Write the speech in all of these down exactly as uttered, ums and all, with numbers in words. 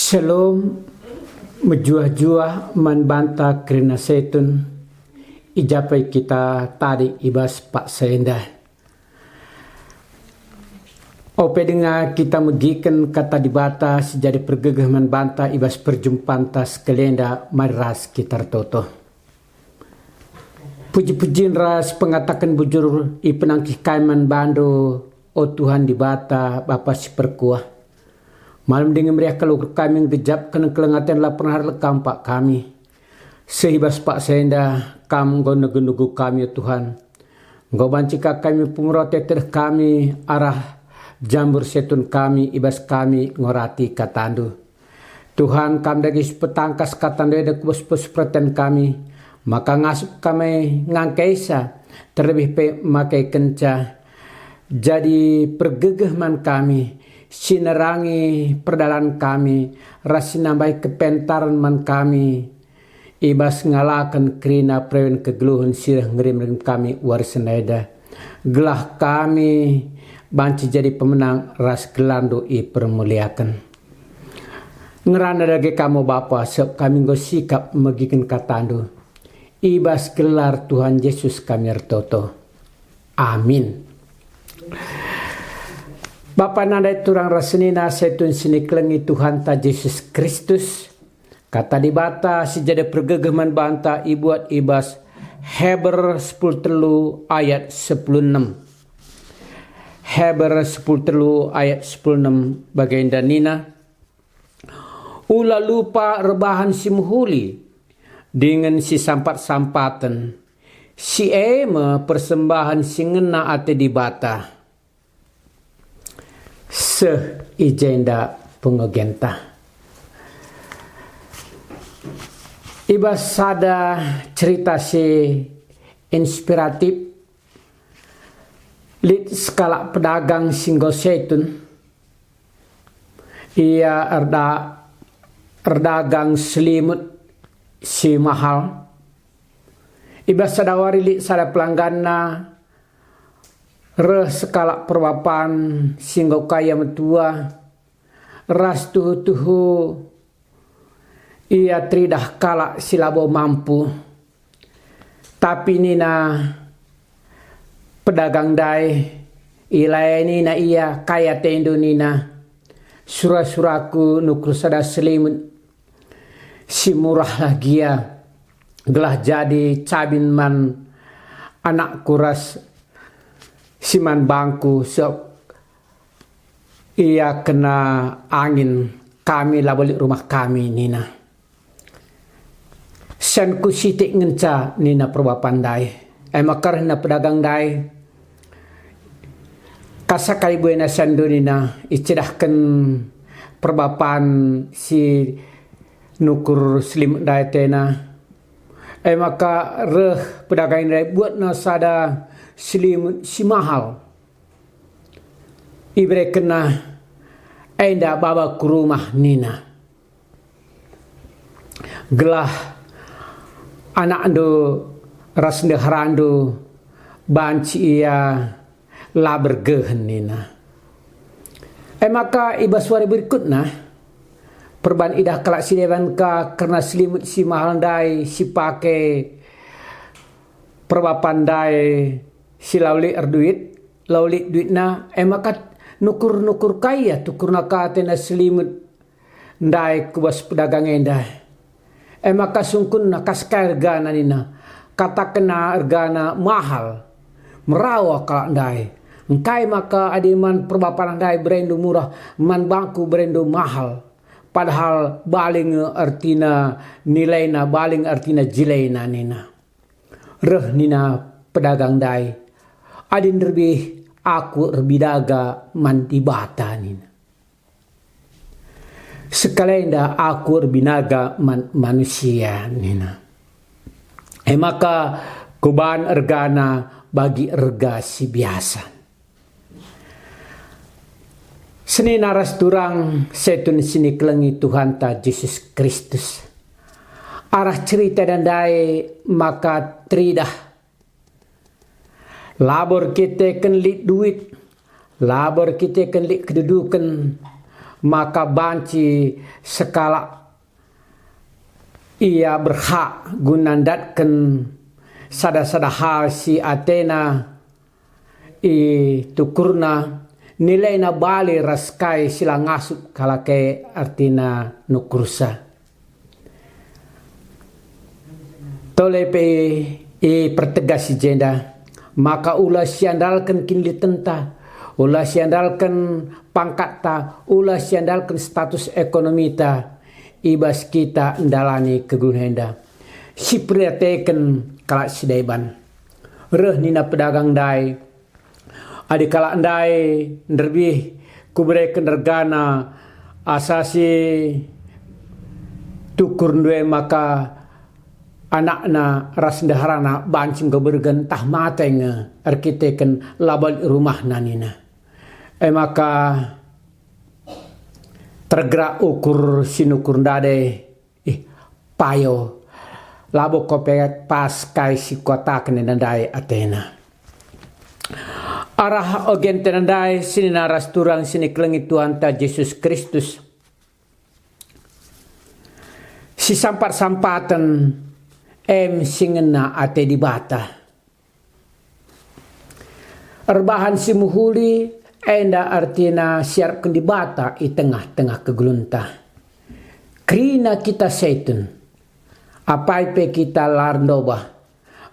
Shalom, mejuah-juah man banta kerina setun, i ja pe kita tading i bas paksa enda. Ope denga kita megiken Kata Dibata si jadi pergegeh man banta i bas perjumpanta sekalenda, mari ras kita ertoto. Puji-pujin ras pengataken bujur ipenangkih kami man bandu, o Tuhan Dibata, Bapa si perkuah. Malem dingen meriah kal ukur kami ngejapken keleng aten la pernah erlekam pak kami. Seh i bas paksa enda, Kam enggo negu-negu kami, o Tuhan. Enggo banci ka kami pemero ate tedeh kami arah jambur setun kami i bas kami ngorati KataNdu. Tuhan, Kam dage si petangkas KataNdu enda ku bas-bas perten kami, maka ngasup kami ngangkaisa, terlebih pe makekenca. Jadi pergegeh man kami, si nerangi perdalan kami, ras si nambahi kepentaren man kami, i bas ngalaken kerina perewen kegeluhen si reh ngerim-ngerim kami wari seneda, gelah kami banci jadi pemenang ras gelarNdu ipermuliaken. Ngerana dage Kam, o Bapa, sebab kami enggo sikap megiken KataNdu. I bas gelar Tuhan Jesus kami ertoto. Amin. Bapa nandai turang ras senina setun si nikelengi Tuhanta Jesus Kristus, Kata Dibata si jadi pergegeh man banta ibuat i bas Heber sepuluh telu ayat sepuluh enem. Heber sepuluh telu ayat sepuluh enem bagenda nina, "Ula lupa erbahan si mehuli, dingen si sampat-sampaten, si e me persembahen si ngena ate Dibata." Seh i jenda pengogenta. I bas sada cerita si inspiratif, lit sekalak pedagang si enggo setun. Ia erda-, erdagang selimut si mahal. I bas sada wari lit sada pelangganna, reh sekalak perbapan si enggo kaya metua, ras tuhu-tuhu ia teridah kalak si labo mampu. Tapi nina pedagang ndai, ilayanina ia, "Kai atendu," nina, "sura-suraku nukur sada selimut si murahlah gia, gelah jadi cabin man anakku ras si man bangku, sebab ia kena angin, kami labo lit rumah kami," nina. "Senku sitik ngenca," nina perbapan ndai. E maka rehna pedagang ndai, "Kasa kai buena senndu," nina, icidahken perbapan si nukur selimut ndai atena. E maka reh pedagang ndai, buatna sada selimut si mahal. Iberekenna enda baba ku rumah, nina, "Gelah anakndu ras ndeharandu banci ia la bergehen," nina. E maka i bas wari berikutna, perban idah kalak si deban ka kerna selimut si mahal ndai si pake perbapan ndai si la lit erduit, la lit duitna, e maka nukur-nukur ka ia, tukurna ka atena selimut ndai ku bas pedagang enda. E maka sungkunna, "Kas kai ergana?" nina. Katakenna, "Ergana mahal." Merawa kalak ndai. "Engkai maka adi man perbapan ndai berendu murah, man bangku berendu mahal? Padahal bali nge ertina nilaina, bali nge ertina jilaina," nina. Reh nina pedagang ndai, "Adi nderbih aku erbidaga man Dibata," nina. "Sekalenda aku erbinaga man manusia," nina. "E maka kuban ergana bagi erga si biasa." Senina ras turang setun si nikelengi Tuhanta Jesus Kristus. Arah cerita enda ndai maka teridah labo erkiteken lit duit, labo erkiteken lit keduduken, maka banci sekalak ia berhak guna ndatken sada-sada hal si atena itukurna, nilaina bali ras kai si la ngasup kalak e, ertina nukursa. Tole pe ipertegas i jenda, maka ula siandalken kinilitenta, ula siandalken pangkatta, ula siandalken status ekonomita, i bas kita ndalani kegeluhen enda. Siperdiateken kalak si deban. Reh nina pedagang ndai, "Adi kalak ndai nderbih, kubereken regana asa si tukurndu e, maka anakna ras ndeharana banci enggo bergen ntah mate nge erkiteken labo lit rumahna," nina. E maka tergerak ukur si nukur ndai, "Ih, payo, labo ko pe pas kai si kukataken enda ndai," atena. Arah ogenta ndai senina ras turang si nikelengi Tuhanta Jesus Kristus. Sisampat-sampaten em si ngena ate Dibata. Erbahan si mehuli enda ertina siarapken Dibata i tengah-tengah kegeluhenta. Kerina kita Saitun, apai pe kita la erndobah,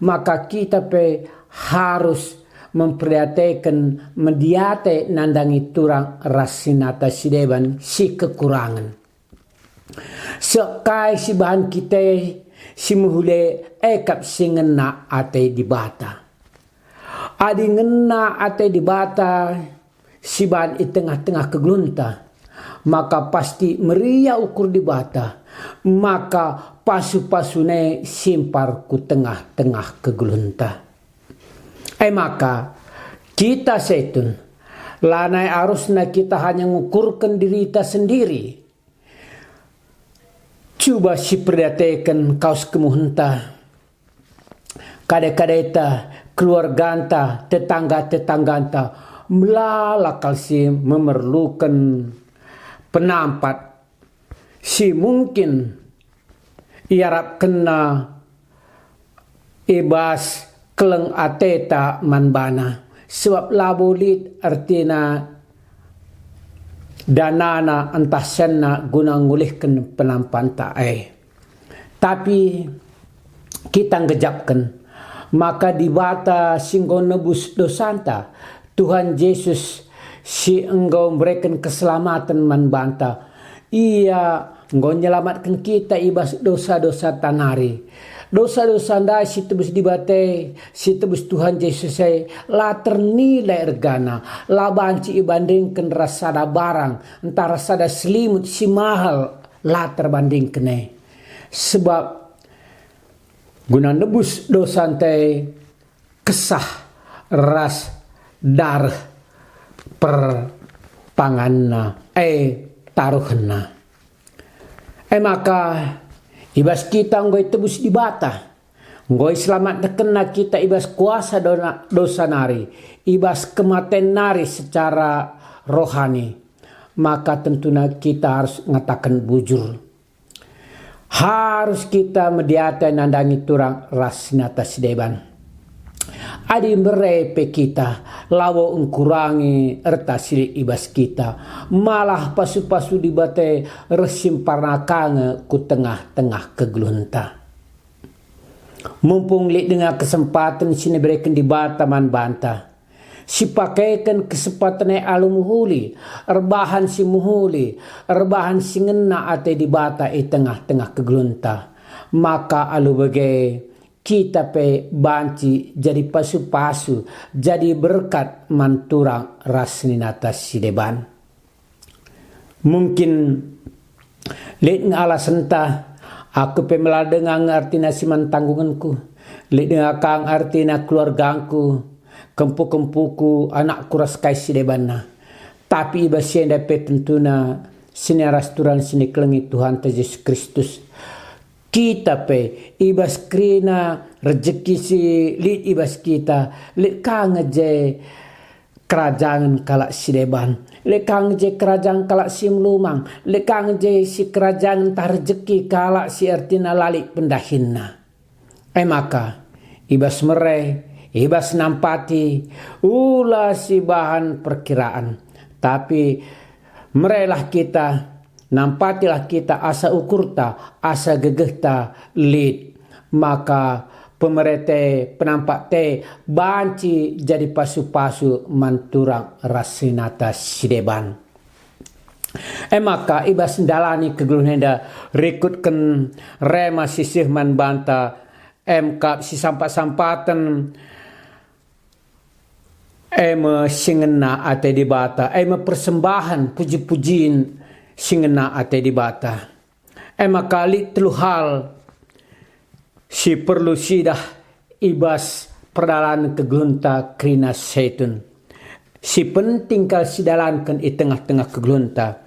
maka kita pe harus memperdiateken mediate nandangi turang ras senina si deban si kekurangen. Seh kai si bahan kita si mehuli e kap si ngena ate Dibata. Adi ngena ate Dibata si bahan i tengah-tengah kegeluhenta, maka pasti meriah ukur Dibata, maka pasu-pasuna simpar ku tengah-tengah kegeluhenta. E maka, kita Saitun, lanai arusna kita hanya ngukurken dirita sendiri. Cuba siperdiateken kaus kemuhenta, kade-kadeta, keluarganta, tetangga-tetangganta, melala kal si memerluken penampat si mungkin iarapkenna i bas keleng ateta man bana, sebab labo lit ertina danana ntah senna guna ngulihken penampanta e. Tapi kita nggejapken maka Dibata si enggo nebus dosanta, Tuhan Jesus si enggo mbereken keselamaten man banta, Ia enggo nyelamatken kita i bas dosa-dosanta nari. Dosa-dosa ndai si tebus Dibata e, si tebus Tuhan Jesus e, la ternilai ergana, la banci ibandingken ras sada barang, ntah ras sada selimut si mahal, la terbandingken e. Sebab guna nebus dosanta e, kesah ras dareh perpanganna e taruhna. E maka, i bas kita enggo itebus Dibata, enggo iselamatkenNa kita i bas kuasa dona-, dosa nari, i bas kematen nari secara rohani, maka tentuna kita arus ngataken bujur. Harus kita mediate nandangi turang ras senina si deban. Adi mbere pe kita, labo engkurangi erta si lit i bas kita, malah pasu-pasu Dibata reh simparna ka nge ku tengah-tengah kegeluhenta. Mumpung lit denga kesempaten si nibereken Dibata man banta, sipakeken kesempaten e alu mehuli, erbahan si mehuli, erbahan si ngena ate Dibata i tengah-tengah kegeluhenta, maka alu bage kita pe banci jadi pasu-pasu, jadi berkat man turang ras senina si deban. Mungkin lit nge alasenta, aku pe melala denga nge ertina si man tanggungenku, lit denga ka nge ertina keluargangku, kempu-kempuku, anakku ras kai si debanna. Tapi i bas si enda pe tentuna senina ras turang si nikelengi Tuhanta Jesus Kristus, kita pe i bas kerina rejeki si lit i bas kita, lit ka nge je kerajangen kalak si deban, lit ka nge je kerajangen kalak si melumang, lit ka nge je si kerajangen ntah rejeki kalak si ertina la lit pendahinna. E maka, i bas mere, i bas nampati, ula sibahan perkiraan, tapi merelah kita, nampatilah kita asa ukurta, asa gegehta lit. Maka pemere te, penampat te banci jadi pasu-pasu man turang ras senata si deban. E maka i bas ndalani kegeluhen enda rikutken rema si seh man banta, e me kap si sampat-sampaten, e me si ngena ate Dibata, e me persembahen puji-pujin si ngena ate Dibata. E maka lit telu hal si perlu siidah i bas perdalan kegeluhenta kerina setun. Si penting kal sidalanken i tengah-tengah kegeluhenta.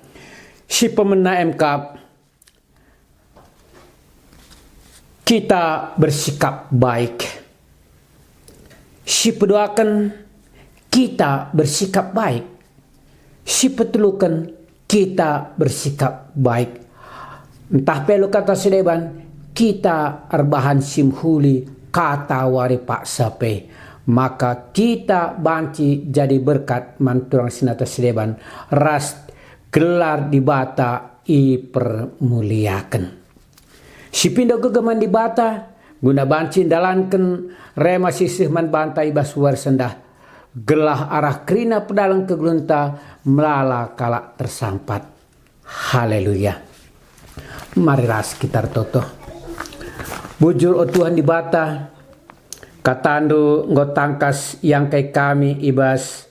Si pemena e me kap, kita bersikap baik. Si peduaken, kita bersikap baik. Si peteluken, kita bersikap baik. Ntah pe alu kata si deban, kita erbahan si mehuli kata wari paksa pe, maka kita banci jadi berkat man turang senata si deban, ras gelar Dibata ipermuliaken. Si pindo gegeh man Dibata, guna banci ndalanken rema si seh man banta i bas wari sendah, gelah arah kerina perdalan kegeluhenta melala kalak tersampat. Haleluya. Mari ras kita ertoto. Bujur, o Tuhan Dibata, kataNdu enggo tangkas iangkai kami i bas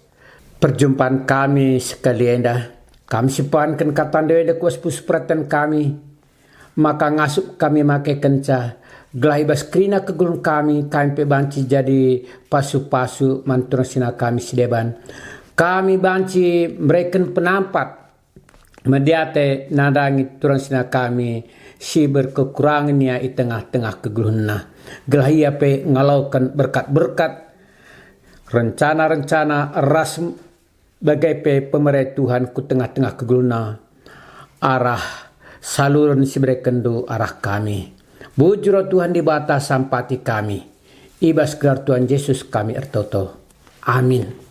perjumpan kami sekali enda. Kam sipadanken kataNdu enda ku bas pusuh peraten kami, maka ngasup kami makekenca, gelah i bas kerina kegeluhen kami, kami pe banci jadi pasu-pasu man turang senata kami si deban. Kami banci mereken penampat, mediate nandangi turang senata kami si berkekurangen ia i tengah-tengah kegeluhenna, gelah ia pe ngaloken berkat-berkat, rencana-rencana ras bage pe pemere Tuhan ku tengah-tengah kegeluhenna arah saluren si berekenNdu arah kami. Bujur, o Tuhan Dibata, sampati kami. I bas gelar Tuhan Jesus kami ertoto. Amin.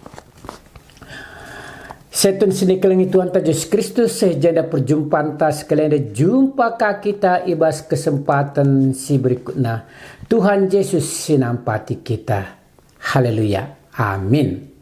Setun si nikelengi Tuhanta Jesus Kristus, seh jenda perjumpanta sekali enda, jumpa ka kita i bas kesempaten si berikutna. Tuhan Jesus si nampati kita. Haleluya. Amin.